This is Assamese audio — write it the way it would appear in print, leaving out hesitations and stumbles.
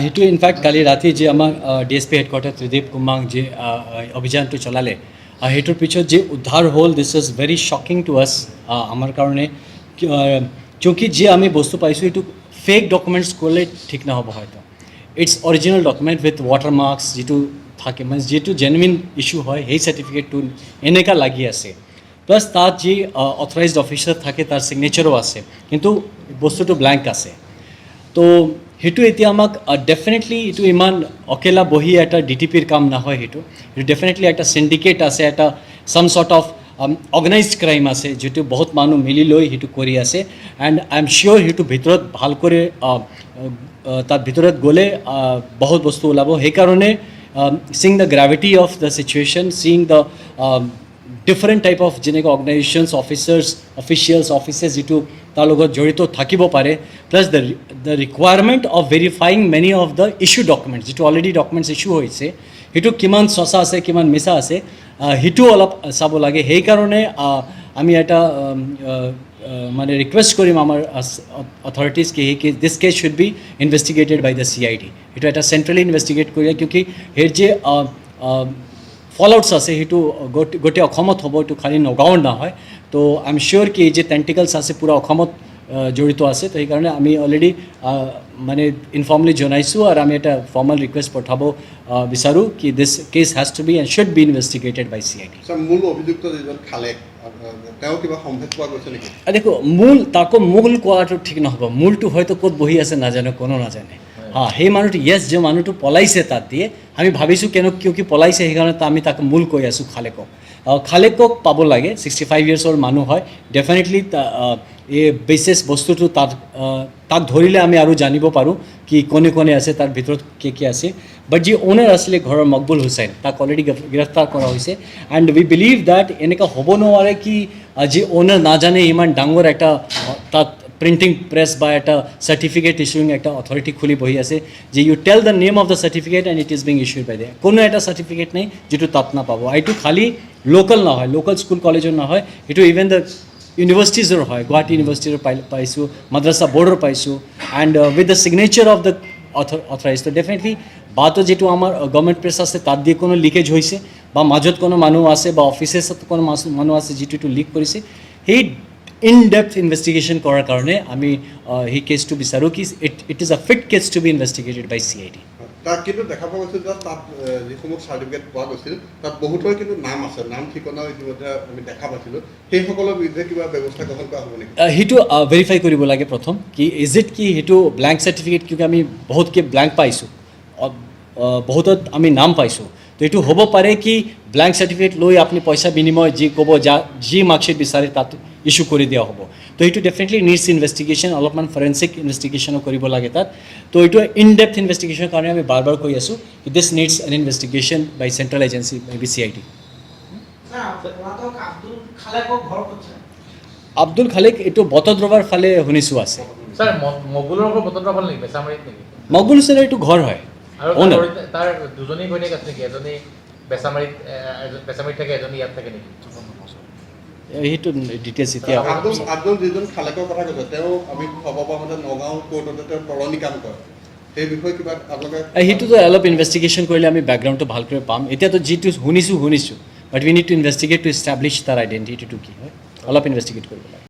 সেইটো ইনফেক্ট কালি ৰাতি যে আমাৰ ডিএছপি হেডকোৱাৰ্টাৰ ত্ৰিদীপ কুমাৰ যে অভিযানটো চলালে, সেইটোৰ পিছত যি উদ্ধাৰ হ'ল, this is very shocking to us আমাৰ কাৰণে, কিয়কি যি আমি বস্তু পাইছোঁ, এইটো ফেক ডকুমেণ্টছ ক'লে ঠিক নহ'ব হয়তো। It's original document with water marks যিটো থাকে, মানে যিটো জেনুইন ইছ্যু হয়, সেই চাৰ্টিফিকেটটো এনেকুৱা লাগি আছে। প্লাছ তাত যি অথৰাইজড অফিচাৰ থাকে, তাৰ ছিগনেচাৰো আছে, কিন্তু বস্তুটো ব্লেংক আছে। তো সেইটো এতিয়া আমাক ডেফিনেটলি এইটো ইমান অকেলা বহি এটা ডিটিপিৰ কাম নহয়। সেইটো ডেফিনেটলি এটা চিণ্ডিকেট আছে, এটা some sort of organized crime আছে, যিটো বহুত মানুহ মিলি লৈ সেইটো কৰি আছে। এণ্ড I am চিয়'ৰ, সেইটো ভিতৰত ভাল কৰি তাত ভিতৰত গ'লে বহুত বস্তু ওলাব। সেইকাৰণে seeing the gravity of the situation, seeing the different type of যেনেকৈ অৰ্গেনাইজেশ্যনছ, অফিচাৰ্ছ, অফিচিয়েলছ, অফিচেছ যিটো তাৰ লগত জড়িত থাকিব পাৰে, plus the requirement of verifying many of the issue documents, যিটো অলৰেডি ডকুমেণ্টছ ইছ্যু হৈছে, সেইটো কিমান সঁচা আছে, কিমান মিছা আছে, সেইটোও অলপ চাব লাগে। সেইকাৰণে আমি এটা মানে ৰিকুৱেষ্ট কৰিম আমাৰ অথৰিটিজ কি সেই this case should be investigated by the CID। সেইটো এটা চেণ্ট্ৰেলি ইনভেষ্টিগেট কৰিলে, কিউকি সেই যে ফলআউটছ আছে, সেইটো গোটেই অসমত হ'ব, এইটো খালী নগাঁৱৰ নহয়। তো I am চিয়'ৰ কি এই যে টেণ্টিকলছ আছে, পূৰা অসমত জড়িত আছে। তো সেইকাৰণে আমি অলৰেডি মানে ইনফৰ্মেলি জনাইছোঁ আৰু আমি এটা ফৰ্মেল ৰিকুৱেষ্ট পঠাব বিচাৰোঁ কি this case has to be and should be investigated by CID। Sir, মূল অভিযুক্ত যিজন খালেক, তেওঁ কিবা সম্ভেদ পোৱা গৈছে নেকি? দেখো, মূল তাকো মূল কোৱাটো ঠিক নহ'ব। মূলটো হয়তো ক'ত বহি আছে নাজানো, কোনো নাজানে। হা, সেই মানুহটো, য়েছ, যে মানুহটো পলাইছে তাত দিয়ে, আমি ভাবিছোঁ কেনে কিয় কি পলাইছে, সেইকাৰণে আমি তাক মূল কৈ আছোঁ খালেকক। খালেকক পাব লাগে। 65 ইয়েৰ্ছৰ মানুহ হয়। ডেফিনেটলি এই বিশেষ বস্তুটো তাত তাক ধৰিলে আমি আৰু জানিব পাৰোঁ কি কোনে কোনে আছে তাৰ ভিতৰত, কি কি আছে। বাট যি অ'নাৰ আছিলে ঘৰৰ, মকবুল হুছেইন, তাক অলৰেডি গ্ৰেফতাৰ কৰা হৈছে। এণ্ড we believe that এনেকুৱা হ'ব নোৱাৰে কি যি অ'নাৰ নাজানে, ইমান ডাঙৰ এটা তাত প্ৰিণ্টিং প্ৰেছ বা এটা চাৰ্টিফিকেট ইছ্যুইং এটা অথৰিটি খুলি বহি আছে, যে you tell the name of the certificate and it is being issued by the কোনো এটা চাৰ্টিফিকেট নাই যিটো তাত নাপাব। এইটো খালী লোকেল নহয়, লোকেল স্কুল কলেজৰ নহয়, এইটো ইভেন the ইউনিভাৰ্চিটিজৰ হয়। গুৱাহাটী ইউনিভাৰ্চিটিৰ পাইছোঁ, মাদ্ৰাছা বৰ্ডৰ পাইছোঁ, and with the signature of the authorize। তো ডেফিনেটলি বাতো যিটো আমাৰ গভৰ্ণমেণ্ট প্ৰেছ আছে, তাত দিয়ে কোনো লিকেজ হৈছে বা মাজত কোনো মানুহ আছে বা অফিচেছত কোনো মানুহ আছে যিটো এইটো লিক কৰিছে, সেই ইন ডেপথ ইনভেষ্টিগেশ্যন কৰাৰ কাৰণে আমি সেই কেছটো বিচাৰোঁ কি it is a fit case to be investigated by CID। তাত কিন্তু দেখা পোৱা গৈছিল যে তাত যিসমূহ চাৰ্টিফিকেট পোৱা গৈছিল, তাত বহুতৰ কিন্তু নাম আছে, নাম ঠিকনাও ইতিমধ্যে আমি দেখা পাইছিলোঁ। সেইসকলৰ বিৰুদ্ধে কিবা ব্যৱস্থা গ্ৰহণ কৰা হ'ব নেকি? সেইটো ভেৰিফাই কৰিব লাগে প্ৰথম কি is it কি সেইটো ব্লেংক চাৰ্টিফিকেট, কিয় আমি বহুতকে ব্লেংক পাইছোঁ, বহুতত আমি নাম পাইছোঁ। তো এইটো হ'ব পাৰে কি ব্লেংক চাৰ্টিফিকেট লৈ আপুনি পইচা বিনিময় যি ক'ব, যা যি মাৰ্কশ্বিট বিচাৰে তাত ইছ্যু কৰি দিয়া হ'ব। তো এইটো ডেফিনেটলি নিডছ ইনভেষ্টিগেশ্যন, অলপমান ফৰেনচিক ইনভেষ্টিগেশ্যনো কৰিব লাগে তাত। তো এইটো ইন ডেপথ ইনভেষ্টিগেশ্যনৰ কাৰণে আমি বাৰ বাৰ কৈ আছোঁ, this needs an investigation by central agency, may be CID। Sir, পলাতক আব্দুল খালেকৰ ঘৰ ক'ত ছাৰ? আব্দুল খালেক এইটো বটদ্ৰৱাৰ ফালে শুনিছোঁ আছে। ছাৰ, মকবুলৰ ঘৰ বটদ্ৰৱা ফালে নেকি, বেচামাৰীত নেকি? মকবুল হুছেইনৰ এইটো ঘৰ হয়। আৰু owner। তাৰ দুজনী ঘৈণীয়েক আছে নেকি? এজনী বেচামাৰীত থাকে, এজনী ইয়াত থাকে নেকি? সেইটো ডিটেইলছ এতিয়া আব্দুল যিজন খালেকৰ কথা কৈছে, তেওঁ আমি খবৰ পোৱা মতে নগাঁও কোৰ্টতে তেওঁ তলনি কাম কৰে। সেই বিষয়ে কিবা আপোনালোকে সেইটোতো অলপ ইনভেষ্টিগেশ্যন কৰিলে আমি বেকগ্ৰাউণ্ডটো ভালকৈ পাম। এতিয়াতো যিটো শুনিছোঁ শুনিছোঁ, but we need to investigate to establish তাৰ আইডেণ্টিটিটো কি হয়। অলপ ইনভেষ্টিগেট কৰিব লাগে।